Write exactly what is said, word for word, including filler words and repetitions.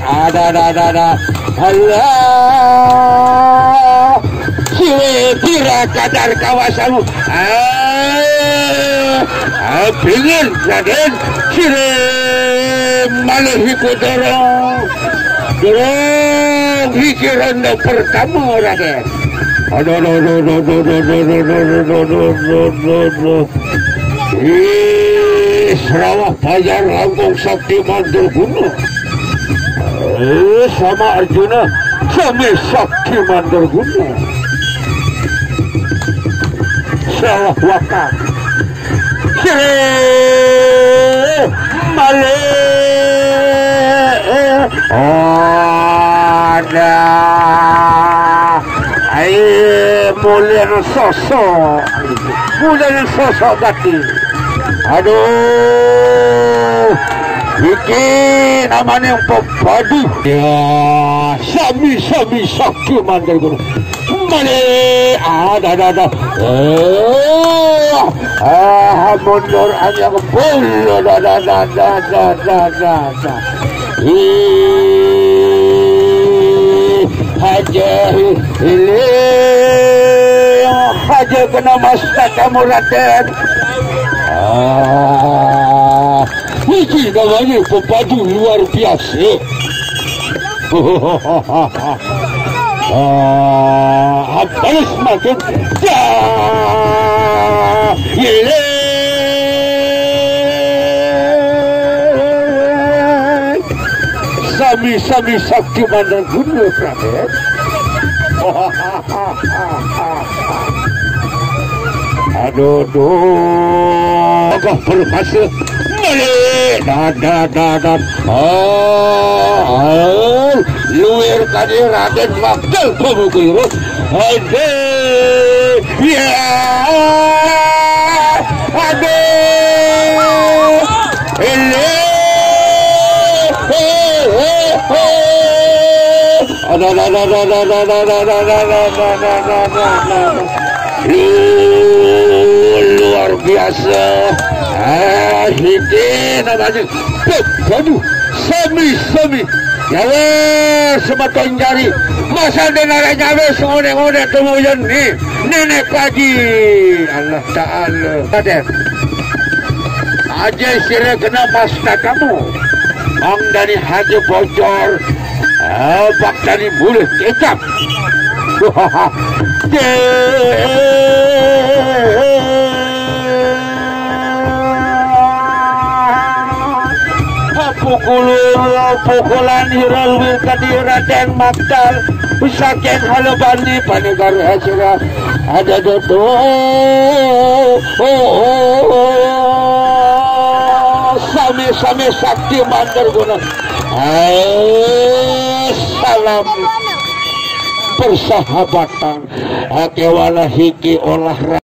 Ada, ada, ada, ada. Allah. Siwe pira kadar kawasamu. Ah, ah, pingin, Raden. Sire malih iku dorong. Dorong iki ronda pertama, Raden. Aduh, aduh, aduh. Ih, Srawah Pajar langkung sakti mandraguna. Eh, sama Arjuna, sami sakti mandraguna. Srawah Wakang. Sire malih. Ada. Ae, mulen sosok. Mulen sosok gati. Aduh. Iki namanya pepadu. Ya, sami-sami sakti mandraguna. Male, ada, ada, ada. Eh, ah, mundur aja ke bulu. Ada, ada, ada, ada. Ih, haja ini haja kena mastakamu, Raden. Ah, iki namanya pepadu luar biasa. Ah, balas makin. Ya, ile. Sami-sami sakti mandraguna, Raden. Aduh, duh. Gagah perkasa. Malik. Dadah, dadah. Oh, oh. Luir tadi Raden Maktal pemukulirus. Aduh. Ya. Aduh. Ele. Oh, oh, oh. Ada, ada, ada. Lu-, luar biasa. Ah, hidin namanya. Pepadu. Sami, sami. Nyawa semeton jari. Masa denare nyawa sengone-ngone temuyan ni. Nenek Paji. Allah Ta'ala. Raden. Aja sira kena mastakamu. Mang Dani haja bocor. Ah, Bak Dani mulih kecap. Pukul, pukulan hira luwih tadi Raden Maktal. Saking halebani panegara sira ada dodo. Oh, oh, oh. Sami-sami sakti mandraguna. Eh, salam persahabatan. Ake wala hiki olah